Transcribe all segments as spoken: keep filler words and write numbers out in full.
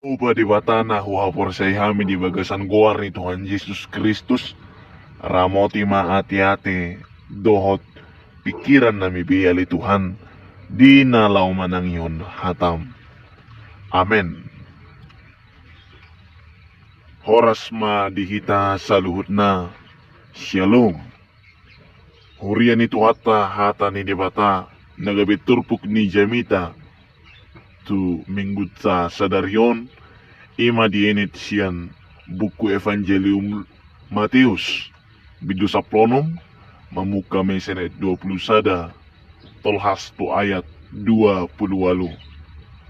Jahowa Debata na huhaporseai hami di bagasan goar ni Tuhan Jesus Kristus, ramoti ma ateate dohot pingkiran nami be ale Tuhan, di na laho manangihon hatam. Amen. Horas ma di hita saluhutna. Syalom. Huria ni Tuhanta, hata ni Debata na gabe turpuk ni jamita tu minggunta sadari on, i ma dienet sian buku Evangelium Mateus, bindu sampulu onom, mamungka ma sian ayat dua pulu sada, tolhas tu ayat dua pulu ualu.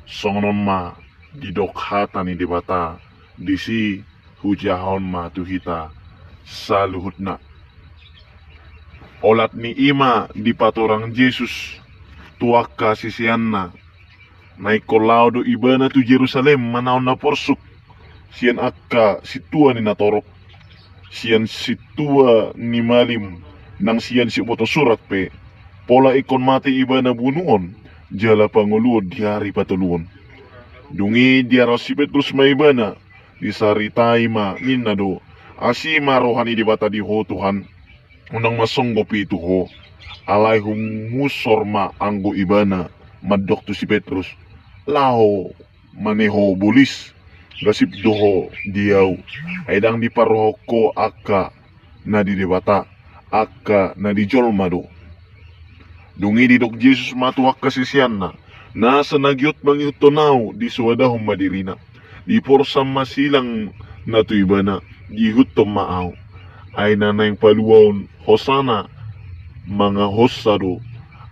Songon on ma didok hata ni Debata, disi hujahahon ma tu hita saluhutna. Olat ni i ma dipatorang Jesus tu angka siseanna, na ingkon laho do ibana tu Jerusalem manaon na porsuk sian angka sintua ni natorop, sian sintua ni malim, nang sian siboto surat pe, pola ingkon mate ibana bunuon, jala pangoluon di ari patoluhon. Dung i diarahon si Petrus ma ibana, disaritai ma ninna do, asi ma roha ni Debata di ho Tuhan, unang ma songgop i tu ho. Alai humusor ma anggo ibana mandok tu si Petrus, laho ma ne ho bolis, gasip do ho di ahu. Ai ndang diparrohahon ho angka na di Debata, angka na di jolma do. Dung i didok Jesus ma tu angka siseanna, nasa na giot mangihuthon ahu disoadahon ma dirina. Diporsan ma silang na tu ibana, diihuthon ma ahu. Ai na naeng paluaon hosana mangahosa do,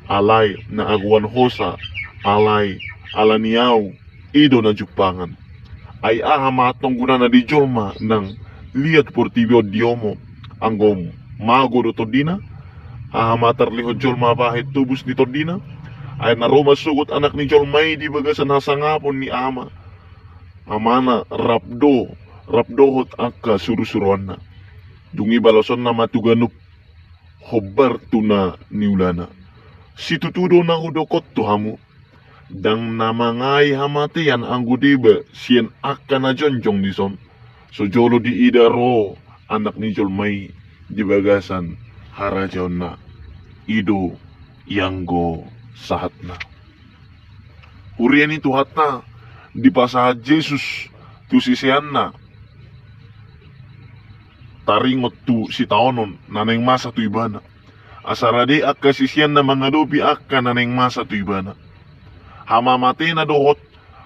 alai na agoan hosa, alai ala ni ahu, i do na jumpangan. Ai aha ma antong gunana di jolma nang liat portibi on diomo, anggo mago do tondina? Aha ma tarlehon jolma bahen tobus ni tondina? Ai na ro ma sogot Anak ni jolma i di bagasan hasangapon ni Ama, Amana rap do, rap dohot angka surusuruanna. Dung i balosonna ma tu ganup hombar tu na niulana. Situtu do na hudok on tu hamu, ndang na mangai hamatean anggo deba sian angka na jongjong dison, so jolo diida ro Anak ni jolma i di bagasan harajaonna. I do ianggo sahatna. Huria ni Tuhanta, dipasahat Jesus tu siseanna taringot tu sitaonon na naeng masa tu ibana, asa rade angka siseanna mangadopi angka na naeng masa tu ibana. Hamamatena dohot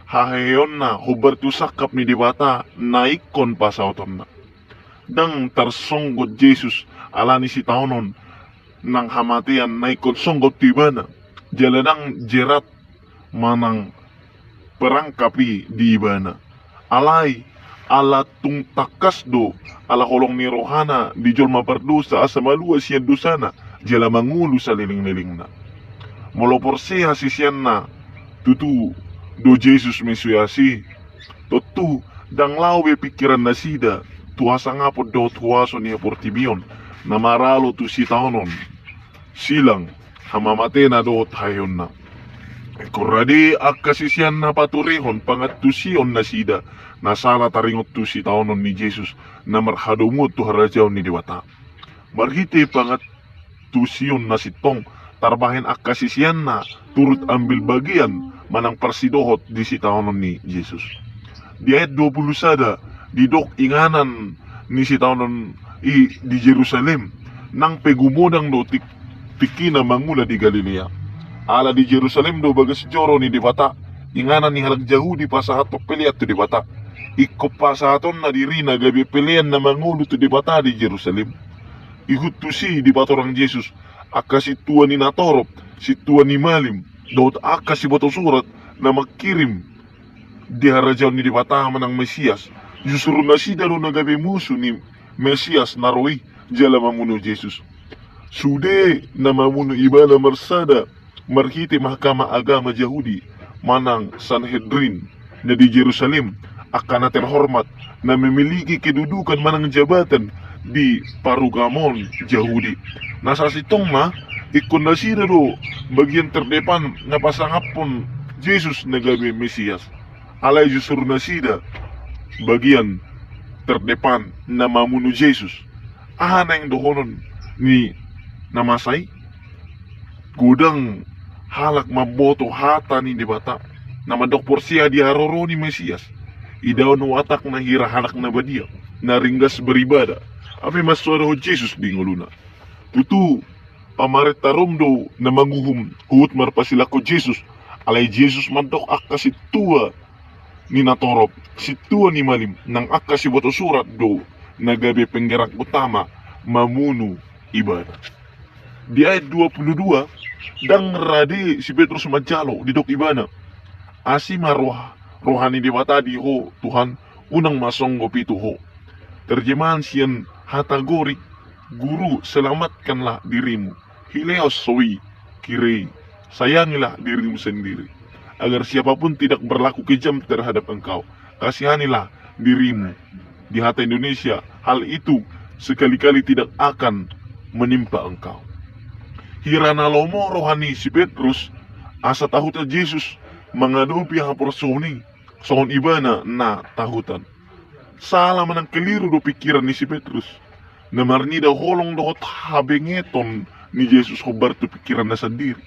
haheheonna hombar tu sangkap ni Debata na ingkon pasahatonna. Ndang tarsonggot Jesus ala ni sitaonon nang hamatean na ingkon songgop tu ibana, jala ndang jerat manang perangkap i di ibana. Alai ala tung tangkas do ala holong ni rohana di jolma pardosa asa malua sian dosana jala mangolu salelenglelengna. Molo porsea siseanna tutu do Jesus Mesias i, tontu ndang laho be pingkirannasida tu hasangapon dohot huaso ni portibi on na maralo tu sitaonon, silang, hamamatena dohot haheheonna. Ingkon rade angka siseanna paturehon pangantusion nasida na sala taringot tu sitaonon ni Jesus na marhadomuan tu harajaon ni Debata. Marhite pangantusion na sintong tarbahen angka siseanna turut ambil bagian manang parsidohot di sitaonon ni Jesus. Di ayat dua pulu sada didok inganan ni sitaonon i di Jerusalem, nang pe gumodang do tik-, tingkina mangula di Galilea. Ala di Jerusalem do bagas joro ni Debata, inganan ni halak Jahudi pasahathon pelean tu Debata. Ingkon pasahatonna dirina gabe pelean na mangolu tu Debata di Jerusalem. Ihut tusi dipatorang Jesus angka sintua ni natorop, sintua ni malim, dohot angka siboto surat na mangkirim di harajaon ni Debata manang Mesias. Justru nasida do na gabe musu ni Mesias na ro i jala mamunu Jesus. Sude na mamunu ibana marsada marhite mahkamah agama Jahudi manang Sanhedrin na di Jerusalem, angka na terhormat na memiliki kedudukan manang jabatan di parugamoon Jahudi. Na sasintongna ingkon nasida do bagian terdepan na pasangaphon Jesus na gabe Mesias. Alai justru nasida bagian terdepan na mamunu Jesus. Aha naeng dohonon ni na masa i? Godang halak mamboto hata ni Debata na mandok porsea di haroro ni Mesias. Idaon watakna hira halak na badia, na ringgas beribadah, hape marsoadahon Jesus di ngoluna. Tutu, pamarenta Rom do na manguhum huhut marpasilangkon Jesus. Alai Jesus mandok angka sintua ni natorop, sintua ni malim, nang angka siboto surat do na gabe penggerak utama mamunu ibana. Di ayat dua puluh dua, ndang rade si Petrus manjalo, didok ibana: Asi ma roha, roha ni Debata di ho, Tuhan, unang ma songgop i tu ho. Terjemahan sian hata Gorik: Guru, selamatkanlah dirimu. Hileos soi, kirei, sayangilah dirimu sendiri, agar siapapun tidak berlaku kejam terhadap engkau. Kasihanilah dirimu. Di hata Indonesia, hal itu sekali-kali tidak akan menimpa engkau. Hira na lomo roha ni si Petrus, asa tahutan Jesus mangadopi haporsuhon i, songon ibana na tahutan. Sala manang keliru do pikiran ni si Petrus, na marnida holong dohot habengeton ni Jesus hombar tu pikiranna sandiri.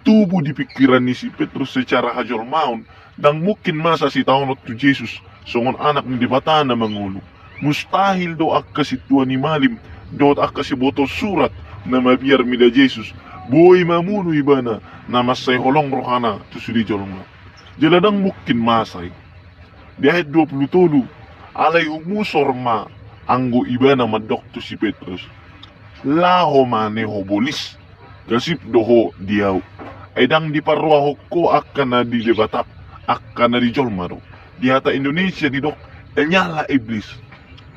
Tubu di pikiran ni si Petrus secara hajolmaon, ndang mungkin masa sitaonon tu Jesus songon Anak ni Debata na mangolu. Mustahil do angka sintua ni malim dohot angka siboto surat na mabiar mida Jesus boi mamunu ibana na mansai holong rohana tu sude jolma. Jala ndang mungkin masa i. Di ayat dua puluh tolu, alai humusor ma anggo ibana mandok tu si Petrus: Laho ma ne ho bolis, gasip do ho di ahu. Ai ndang diparrohahon ho angka na di Debata, angka na di jolma do. Di hata Indonesia didok: Enyahlah iblis.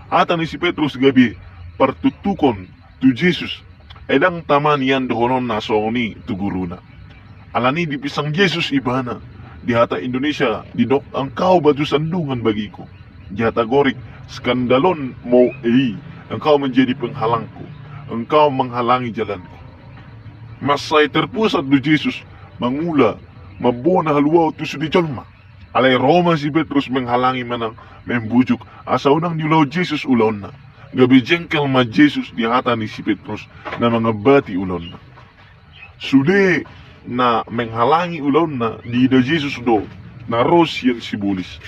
Hata ni si Petrus gabe partuktukon tu Jesus. Ai ndang tama nian dohononna songon i tu guruna. Alani i dipisang Jesus ibana. Di hata Indonesia didok: Engkau batu sandungan bagiku. Di hata Gorik: Skandalon mou ei, engkau menjadi penghalangku, engkau menghalangi jalanku. Mansai terpusat do Jesus mangula, mambona haluaon tu sude jolma. Alai ro ma si Petrus menghalangi manang membujuk asa unang diulahon Jesus ulaonna. Gabe jengkel ma Jesus di hata ni si Petrus na mangambati ulaonna. Sude na menghalangi ulaonna diida Jesus do na ro sian sibolis.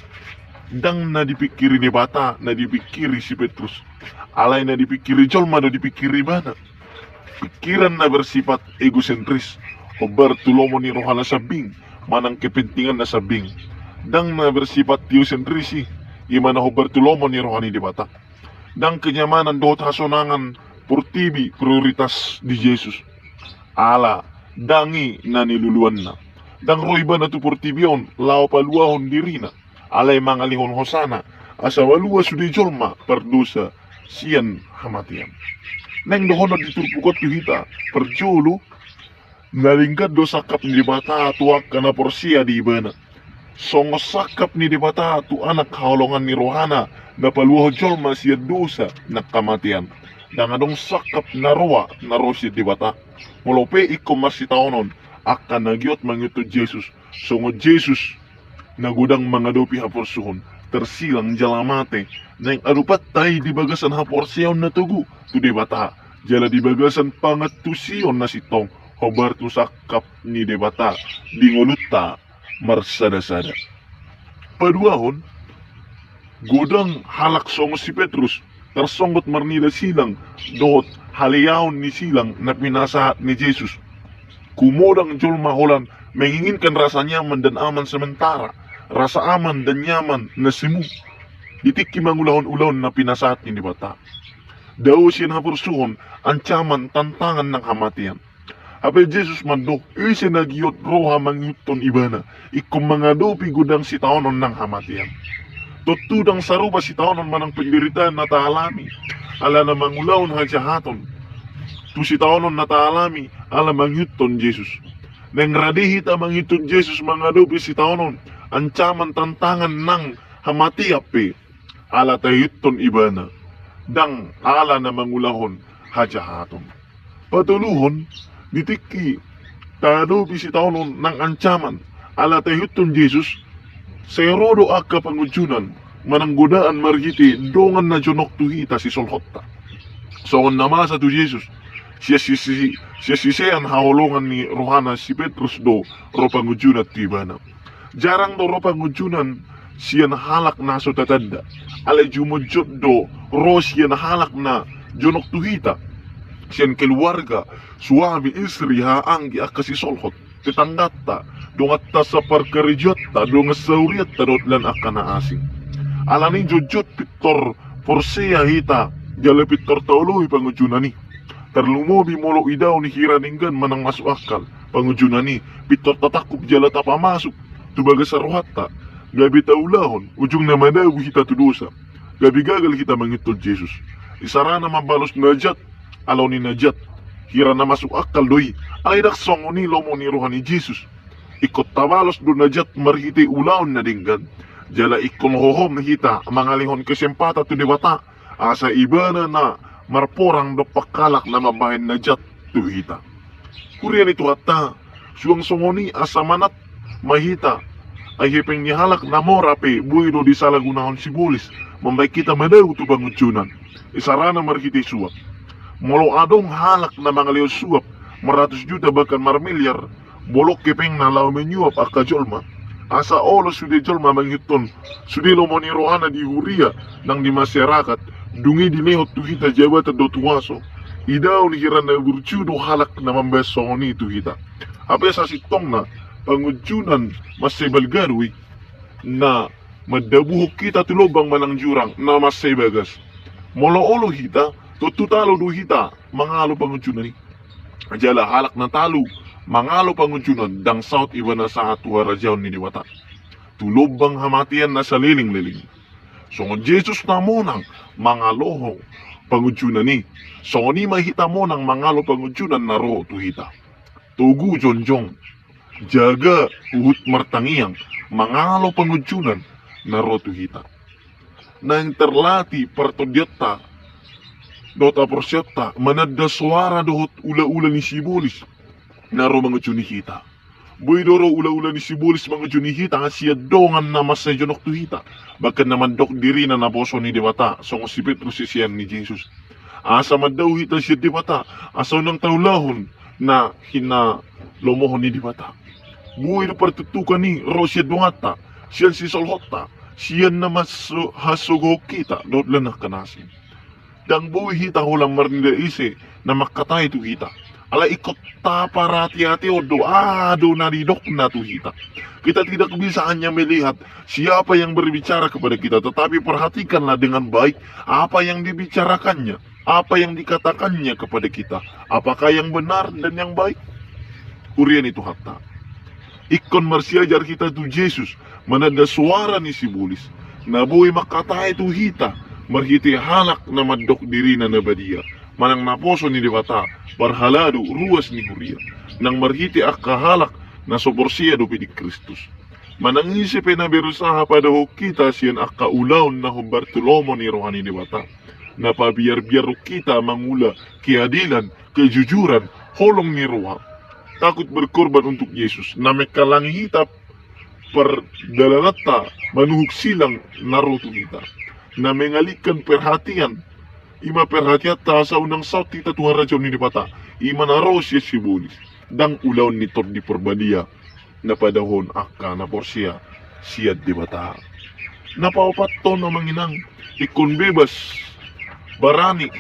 Ndang na dipikiri Debata na dipikiri si Petrus, alai na dipikiri jolma do dipikiri ibana. Pikiran na bersifat egosentris, hombar tu lomo ni rohana sambing manang kepentinganna sambing. Ndang na bersifat teosentris i, i ma na hombar tu lomo ni roha ni Debata. Ndang kenyamanan dohot hasonangan portibi prioritas di Jesus. Ala ndang i na niluluanna. Ndang ro ibana tu portibi on laho paluahon dirina, alai mangalehon hosana asa malua sude jolma pardosa sian hamatean. Naeng dohonon di turpuk on tu hita, parjolo, na denggan do sangkap ni Debata tu angka na porsea di ibana. Songon sangkap ni Debata tu anak haholongan ni rohana na paluahon jolma sian dosa nang hamatean. Ndang adong sangkap na roa na ro sian Debata. Molo pe ingkon marsitaonon angka na giot mangihuthon Jesus, songon Jesus na godang mangadopi haporsuhon, tersilang jala mate, naeng adopanta i di bagasan haporseaon na togu tu Debata, jala di bagasan pangantusion na sintong hombar tu sangkap ni Debata di ngolunta marsadasada. Paduahon, godang halak songon si Petrus tarsonggot marnida silang dohot haleaon ni silang na pinasahat ni Jesus. Humodang jolma holan menginginkan rasa nyaman dan aman sementara, rasa aman dan nyaman na semu, di tingki mangulahon ulaon na pinasahat ni Debata. Dao sian haporsuhon, ancaman, tantangan nang hamatean. Hape Jesus mandok, ise na giot roha mangihuthon ibana, ingkon mangadopi godang sitaonon nang hamatean. Tontu ndang sarupa sitaonon manang penderitaan na taalami ala na mangulahon hajahaton tu sitaonon na taalami ala mangihuthon Jesus. Naeng rade hita mangihuthon Jesus mangadopi sitaonon, ancaman, tantangan nang hamatean pe ala taihuthon ibana, ndang ala na mangulahon hajahaton. Patoluhon, di tingki taadopi sitaonon nang ancaman ala taihuthon Jesus, Sai ro do angka pangunjunan manang godaan marhite dongan na jonok tu hita sisolhotta. Songon na masa tu Jesus, sian sisi- sian sisean haholongan ni rohana si Petrus do ro pangunjunan tu ibana. Jarang do ro pangunjunan sian halak na so tatanda. Alai jumotjot do ro sian halak na jonok tu hita, sian keluarga, suami, istri, haha anggi, angka sisolhot, tetangganta, donganta saparkarejoanta, dongan saurianta dohot lan angka na asing. Alani i jotjot pintor porsea hita jala pintor taoloi pangunjunan i. Tarlumobi molo idaon hira denggan manang masuk akal pangunjunan i, pintor tatangkup jala tapamasuk tu bagasan rohanta, gabe taulahon, ujungna madabu hita tu dosa, gabe gagal hita mangihuthon Jesus. Isarana mambalos na jat, ulaon ni na jat, hira na masuk akal do i. Alai ndang songon i lomo ni roha ni Jesus. Ingkon tabalos do na jat marhite ulaon na denggan. Jala ingkon hohom hita mangalehon kesempatan tu Debata, asa Ibana na marporang dompak halak na mambahen na jat tu hita. Huria ni Tuhanta, suang songon i asa manat ma hita. Ai hepeng ni halak na mora pe boi do disalagunahon sibolis mambahen hita madabu tu pangunjunan. Isarana marhite suap. Molo adong halak na mangalehon suap maratus juta bahkan marmiliar, bolon hepengna laho manyuap angka jolma, asa olo sude jolma mangihuthon sude lomo ni rohana di huria nang di masyarakat, dung i dilehon tu hita jabatan dohot huaso. Idaon hira na burju do halak na mambahen songon i tu hita. Hape sasintongna, pangunjunan mansai balga do i na mandabuhon hita tu lombang manang jurang na mansai bagas. Molo olo hita, tontu talu do hita mangalo pangunjunan i. Jala halak na talu mangalo pangunjunan ndang saut ibana sahat tu harajaon ni Debata, tu lombang hamatean na saleleng-leleng. Songon Jesus na monang mangalo pangunjunan i, songon i ma hita monang mangalo pangunjunan na ro tu hita. Togu jongjong, jaga huhut martangiang mangalo pangunjunan na ro tu hita. Naeng tarlatih partondionta dohot haporseaonta mananda soara dohot ulaula ni sibolis na ro mangunjuni hita. Boi do ro ulaula ni sibolis mangunjuni hita sian dongan na mansai jonok tu hita, bahkan na mandok dirina naposo ni Debata, songon si Petrus sisean ni Jesus. Asa mandao hita sian Debata, asa unang taulahon na hinalomohon ni Debata. Boi do partuktukan i ro sian donganta, sian sisolhotta, sian na mas- hasogohon hita dohot lan angka na asing. Ndang boi hita holan marnida ise na mangkatai tu hita. Alai ingkon taparhatihatihon do aha do na nidokna tu hita. Kita tidak bisa hanya melihat siapa yang berbicara kepada kita, tetapi perhatikanlah dengan baik apa yang dibicarakannya, apa yang dikatakannya kepada kita. Apakah yang benar dan yang baik? Huria ni Tuhanta, ingkon marsiajar hita tu Jesus, mananda soara ni sibolis na boi mangkatai tu hita marhite halak na mandok dirina na badia, manang naposo ni Debata, parhalado ruas ni huria, nang marhite angka halak na so porsea dope di Kristus. Manang ise pe na berusaha padahon hita sian angka ulaon na hombar tu lomo ni roha ni Debata, na pabiarbiarhon hita mangula keadilan, kejujuran, holong ni roha, takut berkorban untuk Yesus, na menghalangi hita pardalananta manuhuk silang na ro tu hita, na mengalihkan perhatian, i ma perhatianta asa unang saut hita tu harajaon ni Debata, i ma na ro sian sibolis, ndang ulaon ni Tondi Parbadia na padahon angka na porsea sian Debata. Na paopathon, amang inang, ingkon bebas, barani,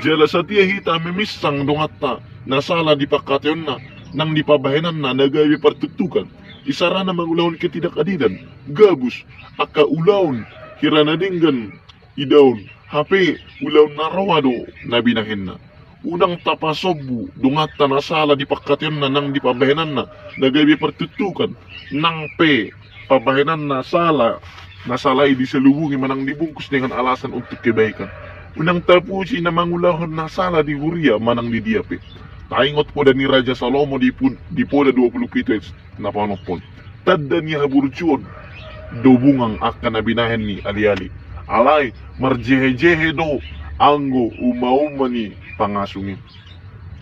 jala satia hita maminsang donganta na sala di pangkataionna nang di pambahenanna na gabe partuktukan, isarana mangulahon ketidakadilan, gabus, angka ulaon hira na denggan idaon, hape ulaon na roa do na binahenna. Unang tapasombu donganta na sala di pangkataionna nang di pambahenanna na gabe partuktukan, nang pe pambahenan na sala, na sala i diselubungi manang dibungkus dengan alasan untuk kebaikan. Unang tapuji na mangulahon na sala di huria manang di dia pe. Taingot poda ni Raja Salomo di pun- di Poda dua pulu pitu ayat na paonomhon. Tanda ni haburjuon do bungang angka na binahen ni aliali. Alai marjehejehe do anggo umauma ni pangasung i.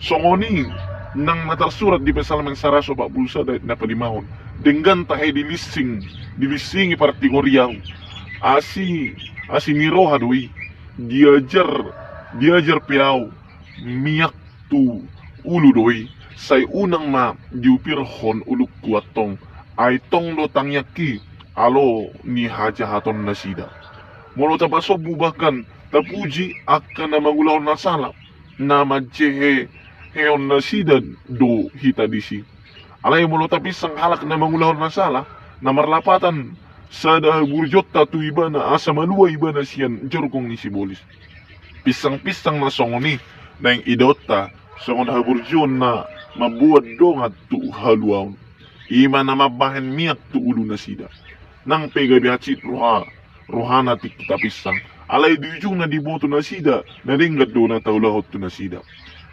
Songon i Nang na tarsurat di Psalmen saratus opat pulu sada ayat na palimahon: Denggan tahe dilissing, dilissingi partigor i ahu. Asi, asi ni roha do i, diajar, diajar pe ahu, miak tu ulu do i, sai unang ma diupirhon ulungku antong, ai tong do tangiangki alo ni hajahatonnasida. Molo tapasombu bahkan tapuji angka na mangulahon na sala, na manjeheheon nasida do hita disi. Alai molo tapinsang halak na mangulahon na sala, na marlapatan sada haburjuonta tu ibana asa malua ibana sian jorgong ni sibolis. Pinsang-pinsang na songon i naeng idaonta songon haburjuon na mamboan dongan tu haluaon. I ma na mambahen miak tu ulunasida. Nang pe gabe hansit roha, rohana tingki tapinsang, alai di ujungna diboto nasida na denggan do na taulahon tu nasida.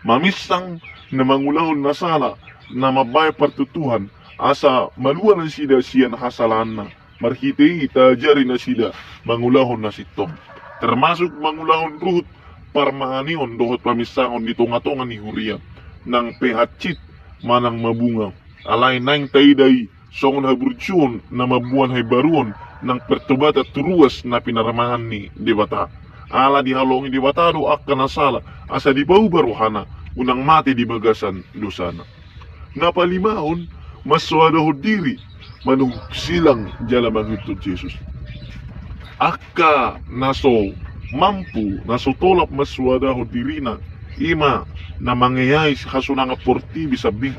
Maminsang na mangulahon na sala, na mambahen partutuhan, asa malua nasida sian hasalaanna. Marhite i taajari nasida mangulahon na sintong, termasuk mangulahon ruhut parmahaneon dohot paminsangon di tonga-tonga ni huria, nang pe hansit manang mabunga. Alai naeng taida i songon haburjuon na mamboan haimbaruon nang pertobatan tu ruas na pinarmahan ni Debata. Ala dihaholongi Debata do angka na sala, asa dipauba rohana, unang mate di bagasan dosana. Na palimahon, mansoadahon diri, manungkun silang jala mangihuthon Jesus. Angka na so mampu, na so tolap mansoadahon dirina, i ma na mangeai hasonangan portibi sambing,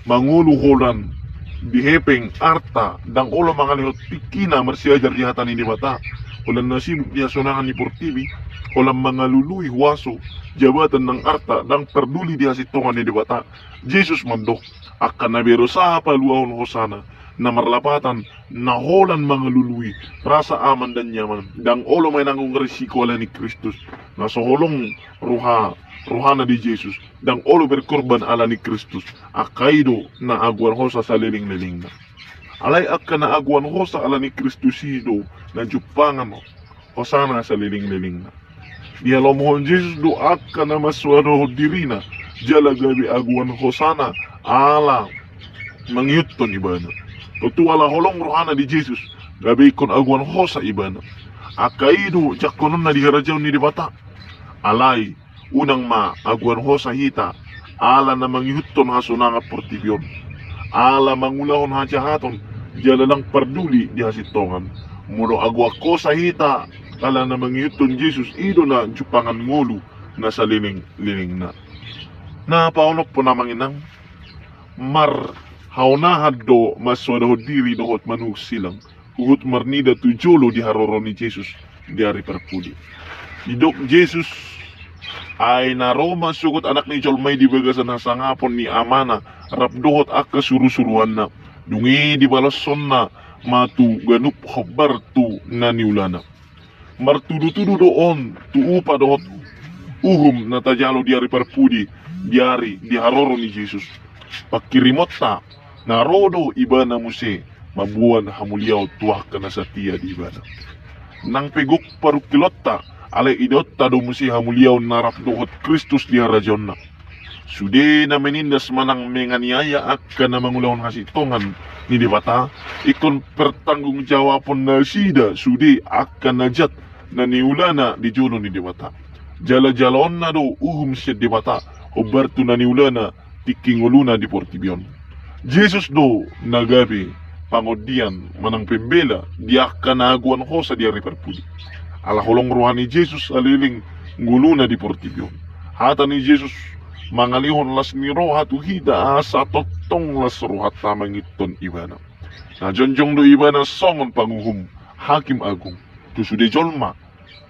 mangolu holan di hepeng arta, ndang olo mangalehon tingkina marsiajar di hata ni Debata, holan na sibuk di hasonangan ni portibi, holan mangalului huaso, jabatan nang arta, ndang parduli di hasintongan ni Debata. Jesus mandok, angka na berusaha paluahon hosana, na marlapatan, na holan mangalului, rasa aman dan nyaman, ndang olo main nanggung risiko ala ni Kristus, na so holong roha, rohana di Jesus, ndang olo berkorban ala ni Kristus, angka i do na agoan hosa saleleng-lelengna. Alai angka na agoan hosa ala ni Kristus i do na jumpangan hosana saleleng-lelengna. Dihalomohon Jesus do angka na mansoadahon dirina, jala gabe agoan hosana ala mangihuthon ibana. Tontu ala holong rohana di Jesus, gabe ingkon agoan hosa ibana. Angka i do jangkononna di harajaon ni Debata. Alai, unang ma agoan hosa hita, ala na mangihuthon hasonangan portibi on, ala mangulahon hajahaton, jala ndang parduli di hasintongan. Molo agoan hosa hita, ala na mangihuthon Jesus, i do na jumpangan ngolu na saleleng-lelengna. Na paonomhon, amang inang, marhaonahan do mansoadahon diri dohot manungkun silang, huhut marnida tu jolo di haroro ni Jesus di ari parpudi. Didok Jesus, ai na ro ma sogot Anak ni jolma i di bagasan hasangapon ni Amana rap dohot angka surusuruanna, dung i dibaloshonna ma tu ganup hombar tu na niulana. Martudutudu do on tu upa dohot uhum na tajalo di ari parpudi, di ari di haroro ni Jesus. Pangkirimonta, na ro do ibana muse mamboan hamuliaon tu angka na satia di ibana. Nang pe gok parungkilonta, alai idaonta do muse hamuliaon na rap dohot Kristus di harajaonna. Sude na menindas manang menganiaya angka na mangulahon hasintongan ni Debata, ingkon pertanggungjawabhon nasida sude angka na jat na niulana di jolo ni Debata. Jala jaloonna do uhum sian Debata hombar tu na niulana tingki ngoluna di portibi on. Jesus do na gabe pangondian manang pembela di angka na agoan hosa di ari parpudi. Ala holong roha ni Jesus saleleng ngoluna di portibi on. Hata ni Jesus mangalehon las ni roha tu hita asa tongtong las rohanta mangihuthon ibana. Na jongjong do ibana songon panguhum, hakim agung, tu sude jolma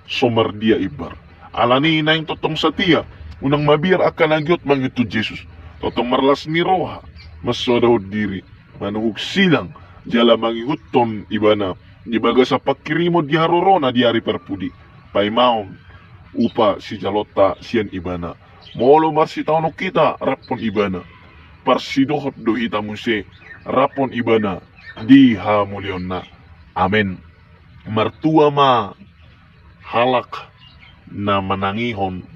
so mardia imbar. Alani i naeng tongtong satia, unang mabiar angka na giot mangihuthon Jesus. Tongtong marlas ni roha, mansoadahon diri, manungkun silang, jala mangihuthon ibana di bagasan pangkirimon di harorona di ari parpudi. Paimaon, upa sijalonta sian ibana. Molo marsitaonon hita raphon ibana, parsidohot do hita muse raphon ibana di hamuliaonna. Amen. Martua ma halak na manangihon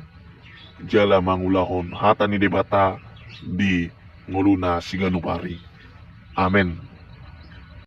jala mangulahon hata ni Debata di ngoluna siganup ari. Amen.